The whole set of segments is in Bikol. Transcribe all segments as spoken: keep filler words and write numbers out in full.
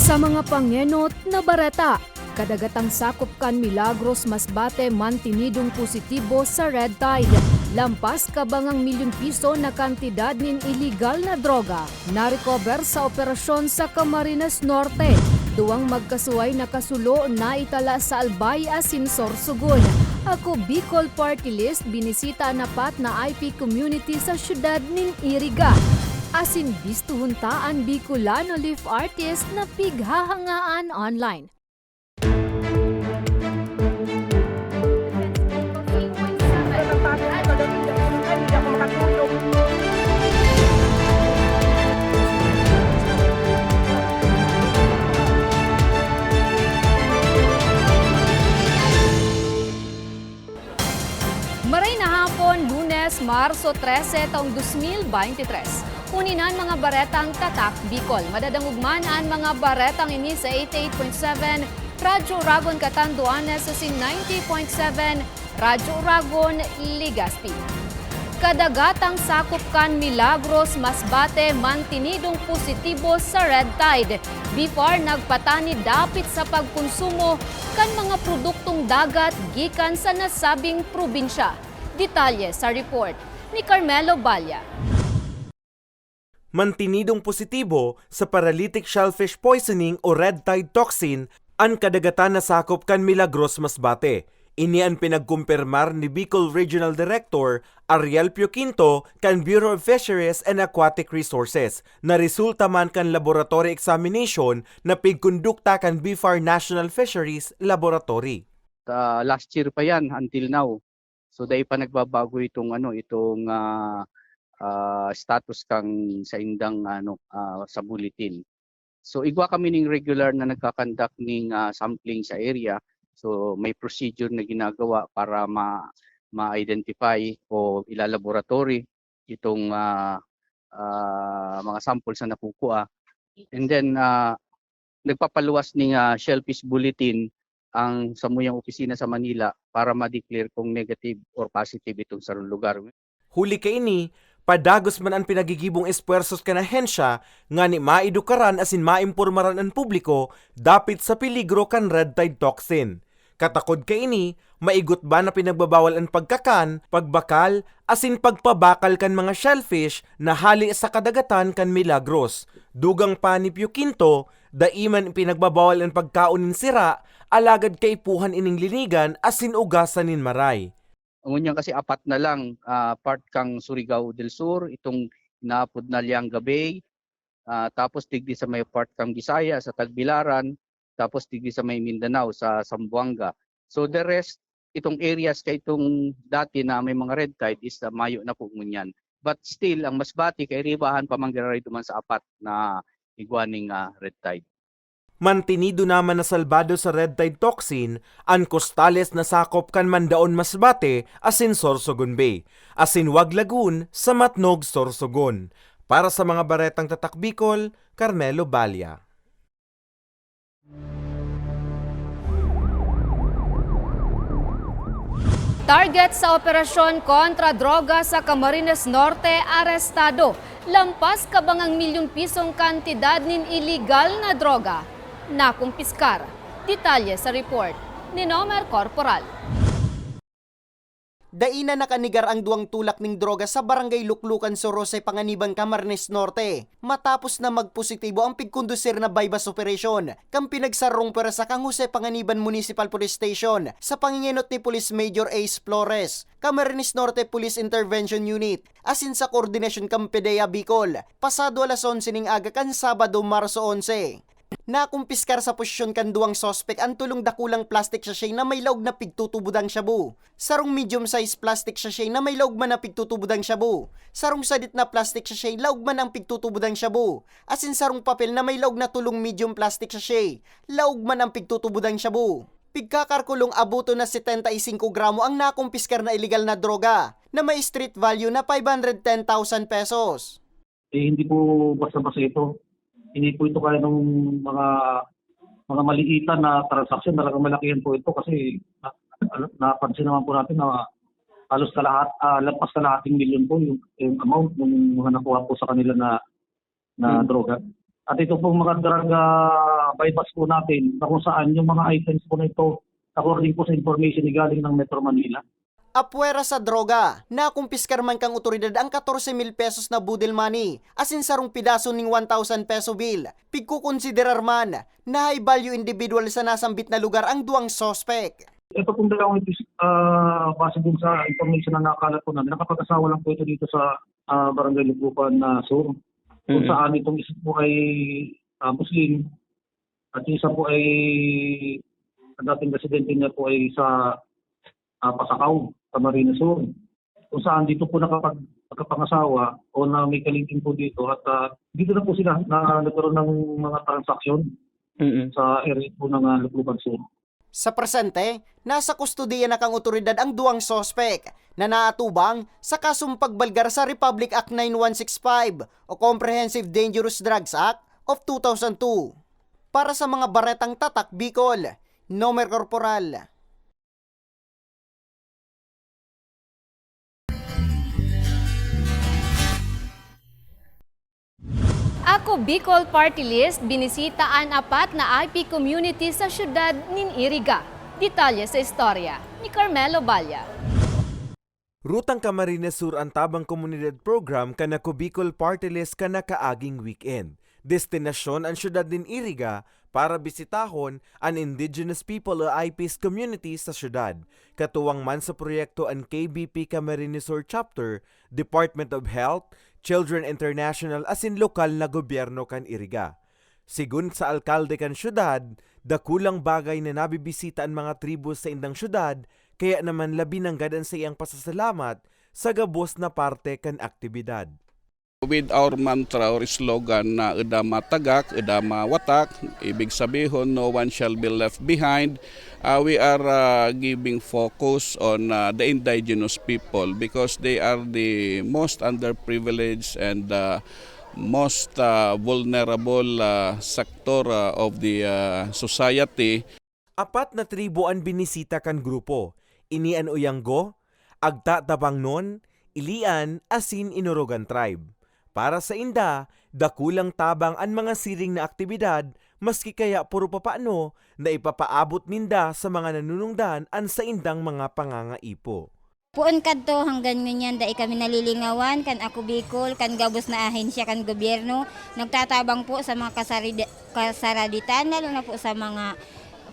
Sa mga pangenot na bareta, kadagatang sakop kan Milagros Masbate mantinidong positibo sa red tide. Lampas kabangang milyon piso na kantidad nin iligal na droga narecover sa operasyon sa Camarines Norte. Duwang magkasuhay na kasulo naitala sa Albay asin Sorsogon. Ako Bicol Party List binisita an apat na I P community sa siyudad nin Iriga. Asin bistuhon ta an Bicolano Leaf Artist na pighahangaan online. Maray na hapon, Lunes, Marso trese, taong dos mil beintitres. Huni na an mga baretang Tatak Bicol. Madadangog man an mga baretang ini sa eighty-eight point seven Radyo Oragon, Catanduanes, asin ninety point seven Radyo Oragon, Legazpi. Kadagatang sakop kan Milagros Masbate mantinidong positibo sa red tide. BFAR nagpatanid dapit sa pagkonsumo kan mga produktong dagat gikan sa nasabing probinsya. Detalye sa report ni Carmelo Balla. Mantinidong positibo sa paralytic shellfish poisoning o red tide toxin an kadagatan na sakop kan Milagros Masbate. Ini an pinagkumpirmar ni Bicol Regional Director Ariel Pio Quinto kan Bureau of Fisheries and Aquatic Resources, na resulta man kan laboratory examination na pigkondukta kan BFAR National Fisheries Laboratory. Sa last year pa yan until now. So, dai pa nagbabago itong ano, itong, ah, ah, status kang saindang ano, ah, sa bulletin. So, igwa kami ning regular na nagkakandak ning, ah, sampling sa area. So, may procedure na ginagawa para ma-, ma-identify o ilalaboratory itong, ah, ah, mga samples na nakukua. And then, ah, nagpapaluwas ning, ah, shellfish bulletin ang samuyang opisina sa Manila para ma-declare kung negative or positive itong sarong lugar. Huli kaini, padagos man an pinagigibong espuwersos kan ahensya ngani maedukaran asin maimpormaran an publiko dapit sa peligro kan red tide toxin. Katakod kaini, maigot ba na pinagbabawal an pagkakan, pagbakal, asin pagpabakal kan mga shellfish na hale sa kadagatan kan Milagros? Dugang pa ni Pio Quinto, dai man pinagbabawal an pagkaon nin sira, alagad kaipuhan ining linigan asin ugasan nin maray. Ngunyan kasi apat na lang, ah, part kang Surigao del Sur, itong inaapod na Lianga Bay, ah, tapos digdi sa may part kang Visayas, sa Tagbilaran, tapos digdi sa may Mindanao, sa Zamboanga. So the rest, itong areas ka itong dati na may mga red tide is, ah, mayo na po ngunyan. But still, ang Masbate, kairibahan pa man giraray duman sa apat na igwa ning, ah, red tide. Mantinido naman na salbado sa red tide toxin an kostales na sakop kan Mandaon Masbate asin Sorsogon Bay, asin Wag Lagoon sa Matnog, Sorsogon. Para sa mga baretang Tatak Bicol, Carmelo Balla. Target sa operasyon kontra droga sa Camarines Norte, arestado lampas kabangang milyon pisong kantidad nin iligal na droga nakumpiskar. Detalye sa report ni Nomer Corporal. Dai na nakanegar ang duwang tulak ning droga sa Barangay Luklukan, Sor Jose, Panganiban, Camarines Norte, matapos na magpositibo ang pigkondusir na buy-bust operation kan pinagsarong pwersa kan Jose Panganiban Municipal Police Station sa pangengenot ni Police Major Ace Flores, Camarines Norte Police Intervention Unit, asin sa koordinasyon kan PDEA Bicol, pasado alas onse ning aga kan Sabado, Marso onse. Nakumpiskar sa posisyon kan duwang suspek an tolong dakulang plastic sachet na may laog na pigtutubodang shabu, sarong medium-sized plastic sachet na may laog man na pigtutubodang shabu, sarong sadit na plastic sachet laog man ang pigtutubodang shabu, asin sarong papel na may laog na tolong medium plastic sachet laog man ang pigtutubodang shabu. Pigkakalkulong aboton na setenta y cinco gramo ang nakumpiskar na iligal na droga na may street value na five hundred ten thousand pesos. Eh, hindi po basta-basta ito. Hindi po ito kaya ng mga, mga maliitan na transaksyon. Talagang malakihan po ito kasi na-, na-, napansin naman po natin na halos kalahat-, ah, lampas kalahating milyon po yung, yung amount ng mga nakuha po sa kanila na, na Hmm. droga. At ito pong mga drug, ah, Bypass po natin na kung saan yung mga items po na ito, according po sa information na galing ng Metro Manila. Apwera sa droga, nakumpiskar man kan otoridad an katorse mil pesos na boodle money asin sarong pedaso nin one thousand peso bill. Pigkokonsiderar man na high value individual sa nasambit na lugar an duwang suspek. Ito pong dalawang ito, ah, base din sa information na nakalat po namin, nakapag-asawa lang po ito dito sa, ah, Barangay Luklukan na Sur, kung Mm. saan itong isa po ay, ah, Muslim at yung isa po ay, ang dating residente niya po ay sa, ah, Pasacao, Camarines Sur. Kung saan dito po nakapag-, nakapangasawa o na may kalingking po dito at, ah, dito na po sila na nagkaroon ng mga transaksyon Mm. sa area po ng, ah, Luklukan Sur. Sa presente, nasa kustodiya na kan otoridad ang duwang suspek na naatubang sa kasong pagbalgar sa Republic Act nine one six five o Comprehensive Dangerous Drugs Act of two thousand two. Para sa mga baretang Tatak Bicol, Nomer Corporal. Ako Bicol Party List binisita an apat na I P community sa siyudad nin Iriga. Detalye sa istorya ni Carmelo Balla. Rutang Camarines Sur an Tabang Komunidad Program kan Ako Bicol Party List kan nakaaging weekend. Destinasyon an siyudad nin Iriga para bisitahon an Indigenous People o I Ps community sa siyudad. Katuwang man sa proyekto an K B P Camarines Sur Chapter, Department of Health, Children International asin lokal na gobyerno kan Iriga. Sigon sa alkalde kan siyudad, dakulang bagay na nabibisita an mga tribo sa indang siyudad, kaya naman labi nanggad an saiyang pasasalamat sa gabos na parte kan aktibidad. With our mantra or slogan na "Eda matagak, eda mawatak," ibig sabihon, "No one shall be left behind," uh, we are uh, giving focus on uh, the indigenous people because they are the most underprivileged and uh, most uh, vulnerable uh, sector uh, of the uh, society. Apat na tribo an binisita kan grupo. Ini an Oyanggo, Agta Tabangnon, Ilian asin Inorogan tribe. Para sainda, dakulang tabang an mga siring na aktibidad, maski kaya puro papano, naipapaabot ninda sa mga nanunungdan an saindang mga pangangaipo. Poon kadto hanggang ngunyan dai kami nalilingawan kan Ako Bicol, kan gabos na ahensya kan gobyerno. Nagtatabang po sa mga kasarida-, kasaraditan, lalo na po sa mga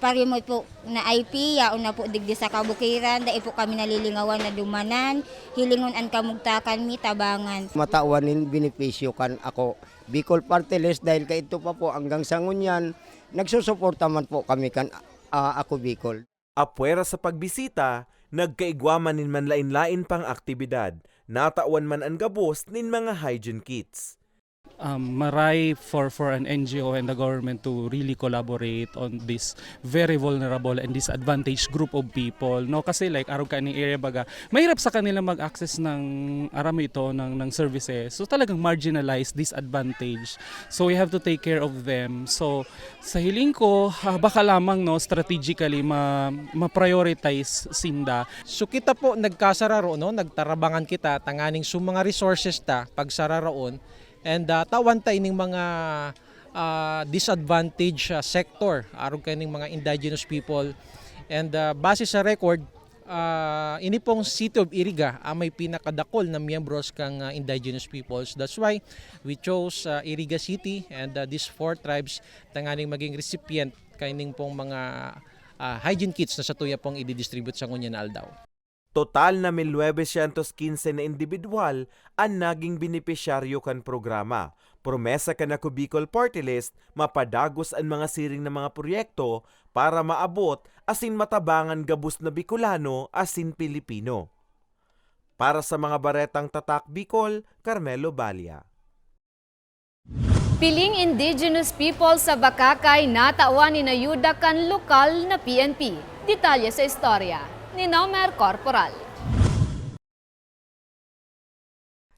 parimot po na I P, yaon na po digdi sa kabukiran, dai po kami nalilingawan na dumanan, hilingon an kamugtakan mi, tabangan. Matawan nin benepisyo kan Ako Bicol Party List dahil kaidto pa po hanggang sa ngunyan, nagsusuporta man po kami kan, ah, Ako Bicol. Apwera sa pagbisita, nagkaigwa man nin manlaen-laen pang aktibidad. Natawan man an gabos nin mga hygiene kits. Um, maray for for an N G O and the government to really collaborate on this very vulnerable and disadvantaged group of people, no? Kasi, like, arog kaining area, baga, mahirap sa kanila mag-access ng, aram mo ito, ng, ng services. So, talagang marginalized, disadvantaged. So, we have to take care of them. So, sa hiling ko, ah, baka lamang, no, strategically ma-, ma-prioritize sinda. So, kita po nagkasararo, no, nagtarabangan kita tanganing sa mga resources ta pagsararaon, and, ah, tawan ta ining mga, ah, disadvantaged, ah, sector, arog kaining mga indigenous people. And, ah, base sa record, ah, ini pong City of Iriga ang may pinakadakol na miyembros kang, ah, indigenous peoples. That's why we chose, ah, Iriga City and, ah, these four tribes tanganing maging recipient kaining pong mga, ah, hygiene kits na satuya pong ididistribute sa ngunyan na aldaw. Total na mil novecientos quince na indibidwal an naging benepisyaryo kan programa. Promesa kan Ako Bicol Party List, mapadagos an mga siring na mga proyekto para maabot asin matabangan gabos na Bicolano asin Pilipino. Para sa mga baretang Tatak Bicol, Carmelo Balia. Piling indigenous people sa Bacacay natawan nin ayuda kan lokal na P N P. Detalye sa istorya ni Nomer Corporal.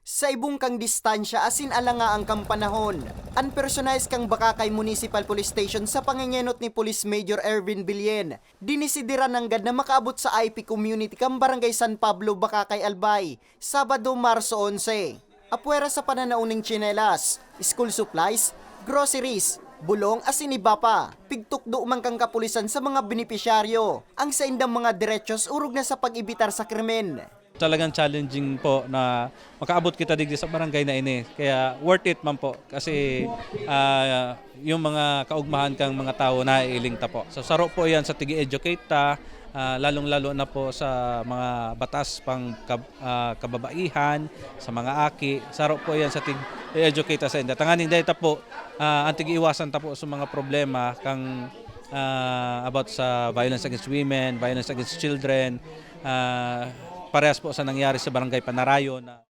Sa ibong kang distansya asin alangaan kang panahon, an personahes kang Bacacay Municipal Police Station sa pangengenot ni Police Major Ervin Billen, dinisidiran nanggad na makaabot sa I P community kan Barangay San Pablo, Bacacay, Albay, Sabado, Marso onse. Apwera sa pananaon nin tsinelas, school supplies, groceries, bulong asin iba pa. Pigtukdo man kan kapulisan sa mga benepisyaryo ang saindang mga derechos orog na sa pag-ebitar sa krimen. Talagang challenging po na makaabot kita digdi sa barangay na ini. Kaya worth it man po kasi, ah, yung mga kaugmahan kang mga tawo naiiling ta po. So, saro po yan sa tigi-educate ta, ah, lalong-lalo na po sa mga batas pang kab-, ah, kababaihan, sa mga aki. Saro po yan sa tig-educate ta sa inda. Tanganing dahil ta po, ah, ang tig-iwasan ta po sa mga problema kang, ah, about sa violence against women, violence against children, ah, parehas po sa nangyari sa Barangay Panarayon na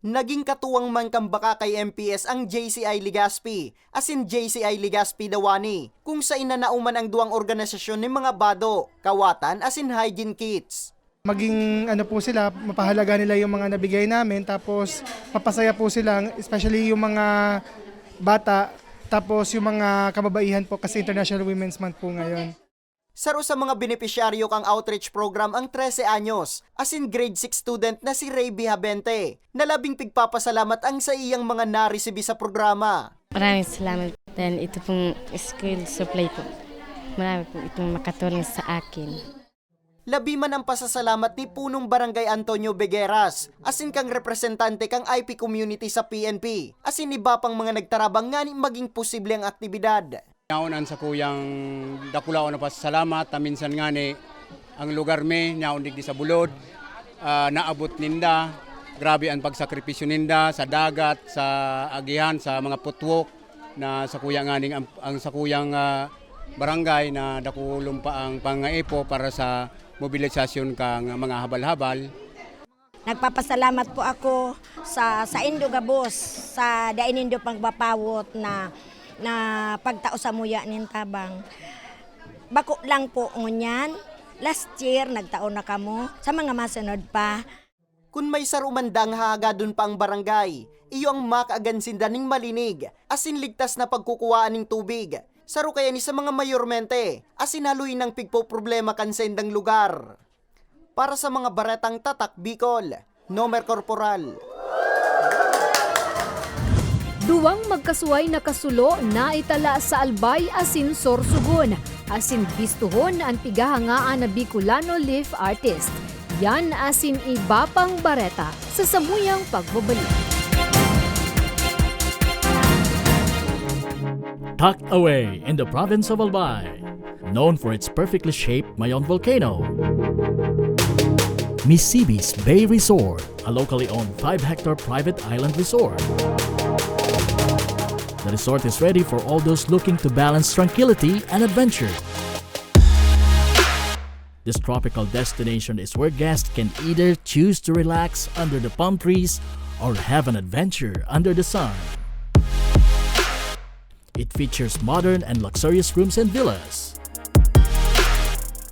Naging katuwang man kan Bacacay M P S ang J C I Legazpi, asin J C I Legazpi Dawani, kung saen na nauman ang duwang organisasyon nin mga bado, kawatan asin hygiene kits. Maging ano po sila, mapahalaga nila yung mga nabigay namin, tapos mapasaya po sila, especially yung mga bata, tapos yung mga kababaihan po kasi International Women's Month po ngayon. Saro sa mga benepisyaryo kan outreach program ang trese anyos, asin grade six student na si Ray Bihabente, na labing pigpapasalamat ang saiyang mga naresibi sa programa. Maraming salamat dahil ito pong school supply po. Marami po itong makatulong sa akin. Labi man ang pasasalamat ni Punong Barangay Antonio Begueras, asin kan representante kan I P community sa P N P, asin iba pang mga nagtarabang ngani maging posible ang aktibidad. Yaon an sakuyang dakulaon na pasasalamat ta minsan ngani ang lugar mi, yaon digdi sa bulod, ah, naabot ninda. Grabe an pagsakripisyo ninda sa dagat, sa agihan, sa mga putwok na sakuya nganing ang, ang sakuyang, ah, barangay na dakulon pa ang pangaipo para sa mobilisasyon kang mga habal-habal. Nagpapasalamat po ako sa, saindo gabos, sa dai nindo pagpapawot na, na pagtao samuya nin tabang. Bako lang po ngunyan, last year nagtao na kamo, sa mga masunod pa. Kun may saro man dang hahagadon pa ang barangay, iyo ang makaagan sinda ning malinig, asin ligtas na pagkukuwaan nin tubig. Saro kaya ni sa mga mayormente, asin haloy nang pigpoproblema kan saindang lugar. Para sa mga baretang Tatak Bicol, Nomer Corporal. Duwang magkasuway na kasulo naitala sa Albay asin Sorsogon, asin bistohon an pighahangaan na Bicolano Leaf Artist. Yan asin iba pang bareta sa samuyang pagbabalik. Tucked away in the province of Albay, known for its perfectly shaped Mayon volcano, Misibis Bay Resort, a locally owned five-hectare private island resort. The resort is ready for all those looking to balance tranquility and adventure. This tropical destination is where guests can either choose to relax under the palm trees or have an adventure under the sun. It features modern and luxurious rooms and villas,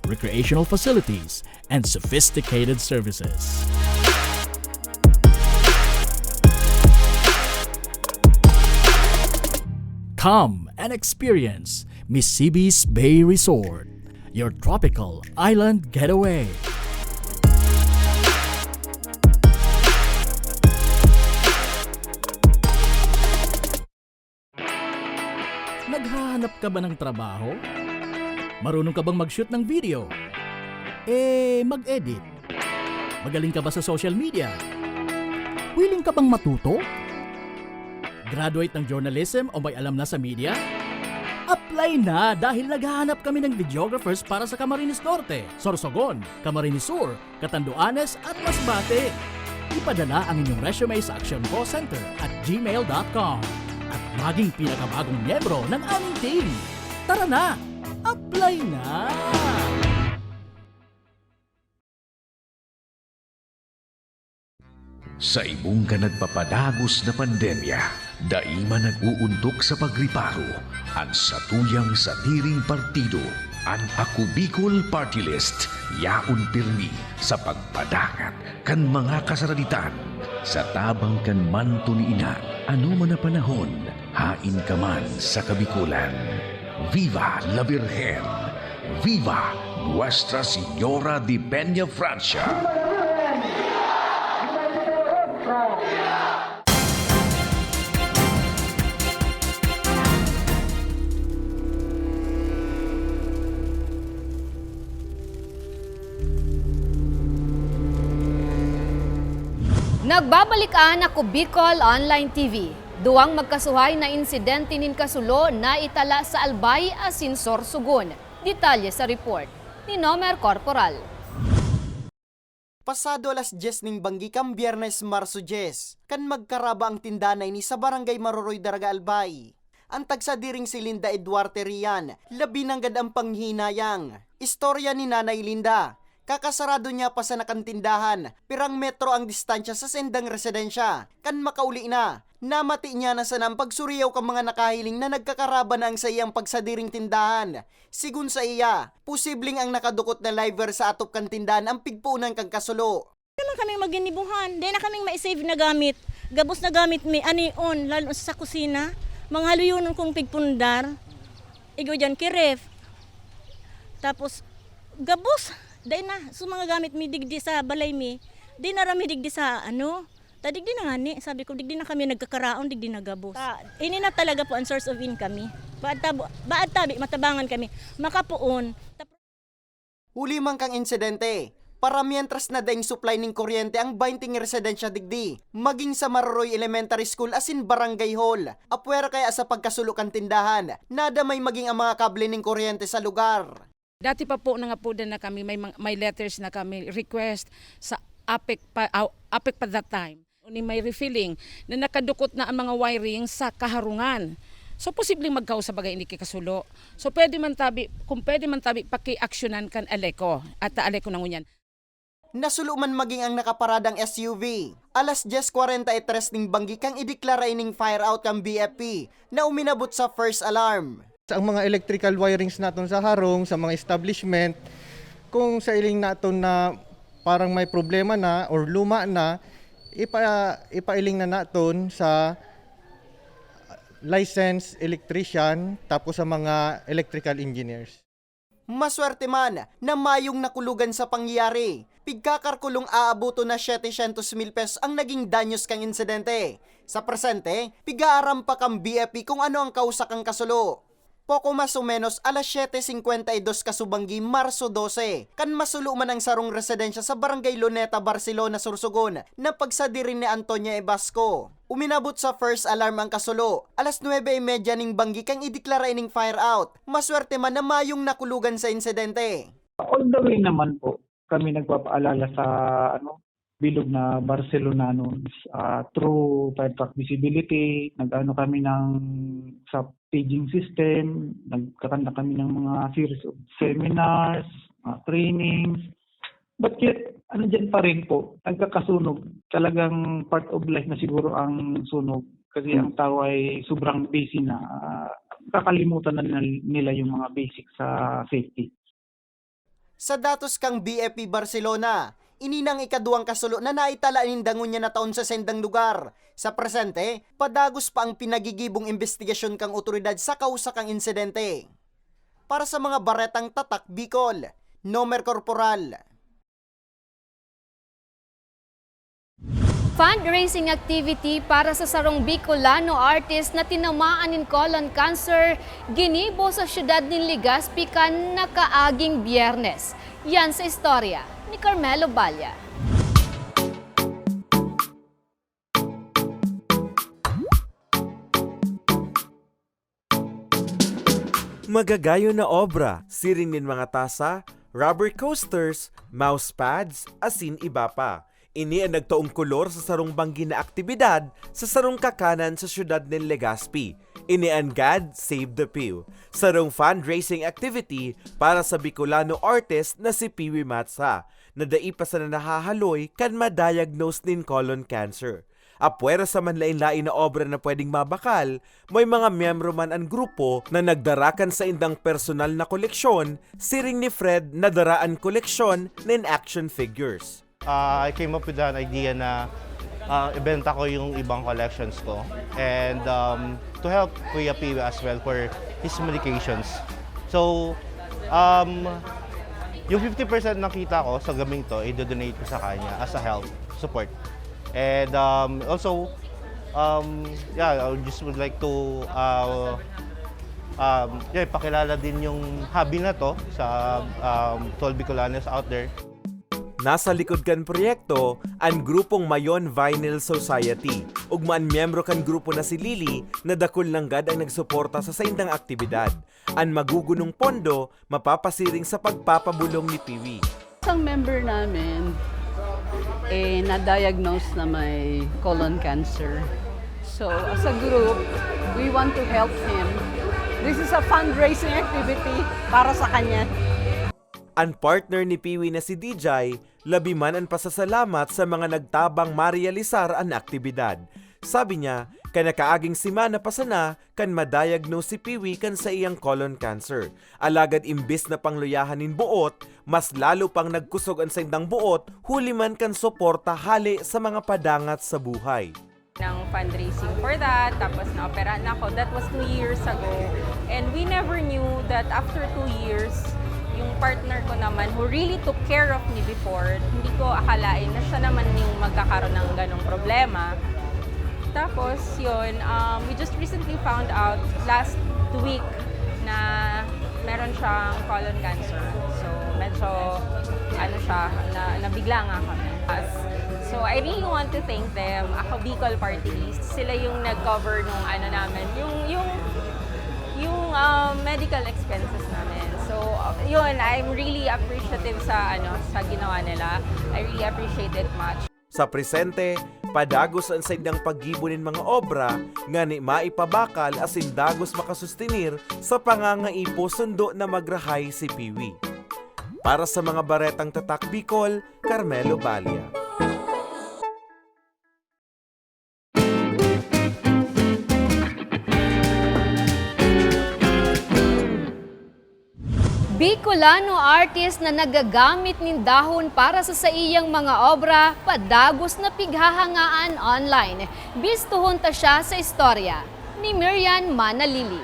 recreational facilities, and sophisticated services. Come and experience Misibis Bay Resort, your tropical island getaway. Naghahanap ka ba ng trabaho? Marunong ka bang mag-shoot ng video? Eh, mag-edit? Magaling ka ba sa social media? Willing ka bang matuto? Graduate ng journalism o may alam na sa media? Apply na, dahil naghahanap kami ng videographers para sa Camarines Norte, Sorsogon, Camarines Sur, Catanduanes at Masbate. Ipadala ang inyong resume sa actioncallcenter at gmail dot com at maging pinakabagong miyembro ng aming team. Tara na! Apply na! Sa ibong kan nagpapadagos na pandemya, dai man nag-uuntok sa pagriparo an satuyang sadiring partido. An Ako Bicol Party List yaon pirmi sa pagpadangat kan mga kasaraditan sa tabang kan manto ni Ina. Ano man na panahon, hain ka man sa Kabikolan. Viva la Virgen! Viva Nuestra Señora de Peña Francia! Nagbabalik an Ako Bicol Online T V. Duwang magkasuhay na insidente nin kasulo na itala sa Albay asin Sorsogon. Detalye sa report ni Nomer Corporal. Pasado alas dyes ning banggi kan Biyernes, Marso dyes, kan magkaraba ang tindahan na ini sa Barangay Maroroy, Daraga, Albay. An tagsadiring si Linda Eduarte Rian, labi nanggad ang panghihinayang. Istorya ni Nanay Linda, kakasarado niya pa sana kan tindahan, pirang metro ang distansya sa saindang residensya. Kan makauli na, namati niya na sana ang pagsuriyaw kan mga nakahiling na nagkakaraba na ang saiyang pagsadiring tindahan. Sigon sa iya, posibleng ang nakadukot na live wire sa atop kan tindahan ang pigpoonan kan kasulo. Naman kaming maginibuhan. Dai na kaming maisave na gamit. Gabos na gamit mi, anion, lalo sa kusina. Mga haluyonon kong pigpundar. Igwa dyan, kiref. Tapos, gabos. Dai na. So, mga gamit mi digdi sa balay mi. Di na rami digdi sa, ano, ta digdi na ngani. Sabi ko, digdi na kami nagkakaraon, digdi na gabos. Ta, ini na talaga po ang source of income mi. Baad tabo, baad tabi, matabangan kami. Makapoon. Huli man kan insidente, para mientras na daing supply nin kuryente ang baynte residensya digdi, maging sa Maroroy Elementary School asin Barangay Hall. Apwera kaya sa pagkasulo kan tindahan, nadamay maging ang mga kable nin kuryente sa lugar. Dati pa po, nangapodan na kami, may mga, may letters na kami, request sa APEC pa, aw, APEC pa that time. Ni may refilling na nakadukot na ang mga wiring sa kaharungan. So, posibleng magkausa baga ini ki kasulo. So, pwede man tabi, kung pwede man tabi, pakiaksyonan kan ALECO at ALECO na ngunyan. Nasulo man maging ang nakaparadang S U V. Alas dyes kwarenta y tres ning banggi kan ideklara ining fire out kan B F P na uminabot sa first alarm. Ang mga electrical wirings naton sa harong, sa mga establishment, kung sailing naton na parang may problema na or luma na, ipa-, ipailing na naton sa licensed electrician tapos sa mga electrical engineers. Maswerte man na mayong nakulugan sa pangyayari. Pigkakarkulong aaboton na setecientos mil pesos ang naging danyos kan insidente. Sa presente, pig-aaram pa kan B F P kung ano ang kausa kan kasulo. Poko mas o menos alas siyete singkwenta y dos kasubanggi, Marso dose, kan masulo man ang sarong residensya sa Barangay Luneta, Barcelona, Sorsogon, na pagsadiri ni Antonia Ebasco. Uminabot sa first alarm ang kasulo. Alas nuebe y media ning banggi kan ideklara ining fire out. Maswerte man na mayong nakulugan sa insidente. All the way naman po, kami nagpapaalala sa, ano, bilog na Barcelonanos, ah, through fire truck visibility, nag-ano kami ng, sa paging system, nagkakanta kami ng mga series of seminars, mga trainings. But yet, ano dyan pa rin po, nagkakasunog. Talagang part of life na siguro ang sunog. Kasi Hmm. ang tao ay sobrang busy na, ah, kakalimutan na nil-, nila yung mga basic sa safety. Sa datos kan B F P Barcelona, ini na ang ikaduwang kasulo na naitala ninda ngunyan na taon sa saindang lugar. Sa presente, padagos pa ang pinagigibong imbestigasyon kan awtoridad sa kausa kan insidente. Para sa mga baretang Tatak Bicol, Nomer Corporal. Fundraising activity para sa sarong Bicolano artist na tinamaan nin colon cancer ginibo sa siyudad nin Legazpi kan nakaaging Biyernes. Yan sa istorya ni Carmelo Balla. Magagayon na obra, siring nin mga tasa, rubber coasters, mouse pads, asin iba pa. Ini an nagtaong kolor sa sarong banggi na aktibidad sa sarong kakanan sa siyudad nin Legazpi. Ini an God Save the Pew, sarong fundraising activity para sa Bicolano artist na si Piwi Matsa, na dai pa sana nahahaloy kan ma-diagnose nin colon cancer. Apwera sa manlaen-laen na obra na pwedeng mabakal, may mga miyembro man an grupo na nagdara kan saindang personal na koleksyon, siring ni Fred na dara an koleksyon nin action figures. Ah, I came up with an idea na, ah, ibenta ko yung ibang collections ko and, um, to help Kuya Piwi as well for his medications. So, um, yung fifty percent ng kita ko sa gabing to, i-donate ko sa kanya as a health support. And, um, also, um, yeah, I just would like to, uh, um, yeah, ipakilala din yung hobby na to sa, um, to all Bicolanos out there. Nasa likod kan proyekto an grupong Mayon Vinyl Society. Ugma an miyembro kan grupo na si Lily na dakul nanggad ang nagsuporta sa saindang aktibidad. An magugunong pondo mapapasiring sa pagpapabulong ni Piwi. Isang member namin, eh, na-diagnose na may colon cancer. So, as a group, we want to help him. This is a fundraising activity para sa kanya. An partner ni Piwi na si D J, labi man an pasasalamat sa mga nagtabang marealisar an aktibidad. Sabi niya, kan nakaaging semana pa sana kan ma-diagnose si Piwi kan saiyang colon cancer. Alagad imbes na pangluyahan nin boot, mas lalo pang nagkusog an saindang boot huli man kan suporta hale sa mga padangat sa buhay. ng fundraising for that, tapos naoperahan ako. That was two years ago. And we never knew that after two years, yung partner ko naman, who really took care of me before, hindi ko akalain na siya naman yung magkakaroon ng ganong problema. Tapos, yun, um, we just recently found out last week na meron siyang colon cancer. So, medyo, ano siya, na, nabigla nga kami. So, I really want to thank them. Ako, Bicol Party List, sila yung nag-cover nung ano namin, yung, yung, yung um, medical expenses namin. So, yun, I'm really appreciative sa, ano, sa ginawa nila. I really appreciate it much. Sa presente, padagos an saindang paggibo nin mga obra ngani maipabakal asin dagos makasustenir sa pangangaipo sundo na magrahay si Piwi. Para sa mga Baretang Tatak Bicol, Carmelo Balia. Bicolano artist na nagagamit nin dahon para sa saiyang mga obra, padagos na pighahangaan online. Bistuhon ta siya sa istorya ni Mirian Manalili.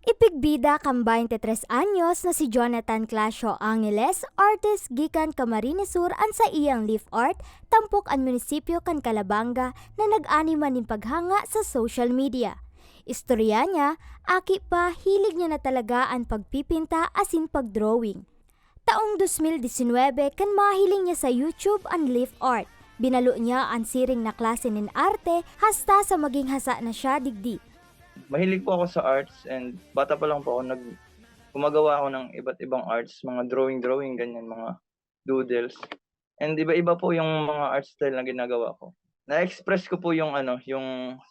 Ipigbida kan baynte tres anyos na si Jonathan Clasio Angeles, artist gikan Camarines Sur, an saiyang leaf art, tampok an munisipyo kan Calabanga na nag-anima nin paghanga sa social media. Istorya niya, aki pa, hilig niya na talaga an pagpipinta asin pagdrawing. Taong dos mil disinwebe, kan mahiling niya sa YouTube an leaf art, binalo niya an siring na klase nin arte hasta sa maging hasa na siya digdi. Mahilig po ako sa arts and bata pa lang po ako, nag, gumagawa ako ng iba't ibang arts, mga drawing-drawing, ganyan, mga doodles. And iba-iba po yung mga art style na ginagawa ko. Na-express ko po yung ano, yung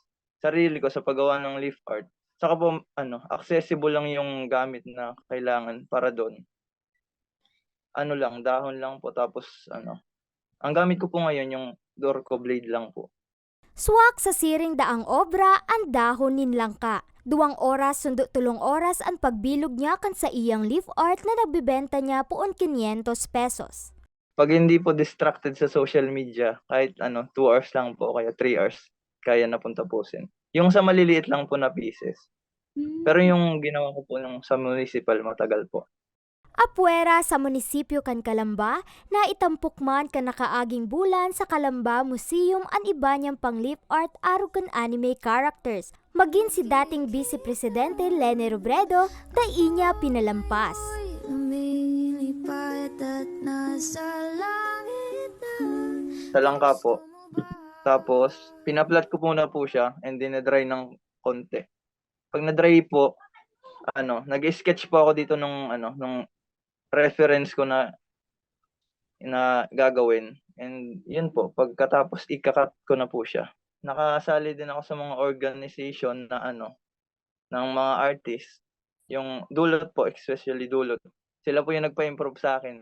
sarili ko sa paggawa ng leaf art. Saka po, ano, accessible lang yung gamit na kailangan para doon. Ano lang, dahon lang po, tapos ano, ang gamit ko po ngayon yung Dorco blade lang po. Swak sa siring daang obra an dahon nin langka. Duwang oras sundo tolong oras an pagbilog niya kan saiyang leaf art na nagbebenta niya poon kinyentos pesos. Pag hindi po distracted sa social media, kahit ano, two hours lang po o kaya three hours, kaya na pong tapusin. Yung sa maliliit lang po na pieces. Pero yung ginawa ko po nung sa municipal, matagal po. Apwera sa munisipyo kan Calamba, naitampok man kan nakaaging bulan sa Calamba Museum an iba niyang pang-leaf art arog kan anime characters. Magin si dating Vice Presidente Leni Robredo, dai niya pinalampas. Sa langka po. Tapos, pinaplat ko muna po siya and dinadry ng konti. Pag na-dry po, ano, nag-sketch po ako dito nung, ano, nung reference ko na, na gagawin. And yun po, pagkatapos ika-cut ko na po siya. Nakasali din ako sa mga organization na ano, ng mga artist. Yung Dulot po, especially Dulot. Sila po yung nagpa-improve sa akin.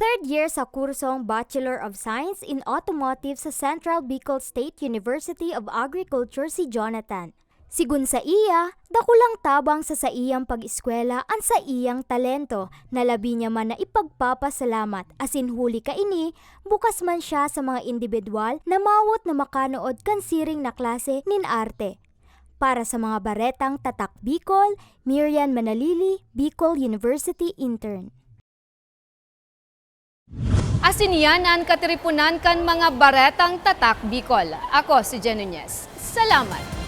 Third year sa kursong Bachelor of Science in Automotive sa Central Bicol State University of Agriculture si Jonathan. Sigun sa iya, dakulang tabang sa saiyang pag-eskwela an saiyang talento, na labi niya man na ipagpapasalamat, asin huli kaini, bukas man siya sa mga indibidwal na mawot na makanood kan siring na klase nin arte. Para sa mga Baretang Tatak Bicol, Mirian Manalili, Bicol University Intern. Asin iyan an katiriponan kan mga Baretang Tatak Bicol. Ako si Jen Nunez. Salamat!